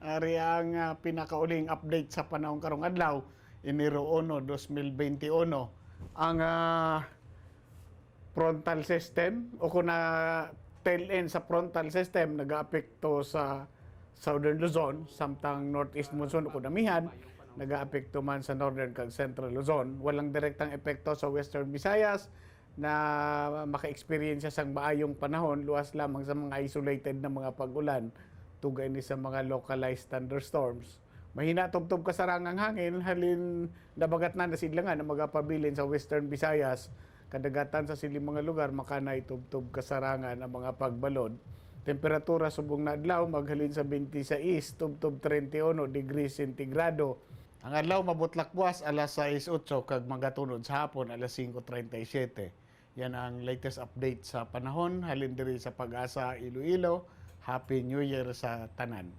Ari ang pinakauling update sa panahon karong adlaw, Enero 1, 2021. Ang frontal system o kung na tail end sa frontal system nagaapekto sa Southern Luzon, samtang northeast monsoon o kunamihan nagaapekto man sa Northern kag Central Luzon. Walang direktang epekto sa Western Visayas na maka-experience sang maayong panahon, luwas lamang sa mga isolated na mga pag-ulan tugay ni sa mga localized thunderstorms. Mahina tubtob kasarangang hangin halin dabagat na nasidlangan na magapabilin sa Western Visayas. Kadagatan sa siling mga lugar makanay tubtob kasarangan ang mga pagbalod. Temperatura subong na adlaw maghalin sa 26 tubtob 31 degrees sentigrado. Ang adlaw mabutlak buwas alas 6:08 kag magatunod sa hapon alas 5:37. Yan ang latest update sa panahon halin diri sa Pag-asa, Iloilo. Happy New Year sa tanan.